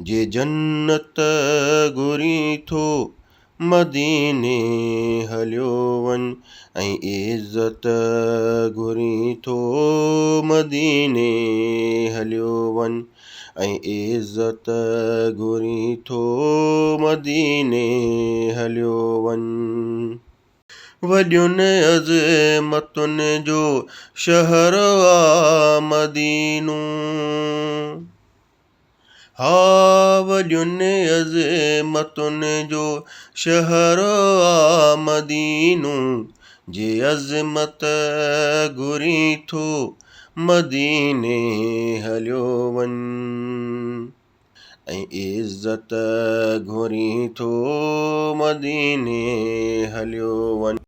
جي جنت گهرين ٿو مديني هليو وڃ ۽ عزت گهرين ٿو مديني هليو وڃ ۽ عزت گهرين ٿو مديني هليو وڃ. وڏين عظمتن جو شهر آ مدينو. ها وڏين عظمتن جو شهر آ مدينو. جي عظمت گهرين ٿو مديني هليو وڃ. ۽ عزت گهرين ٿو مديني هليو وڃ.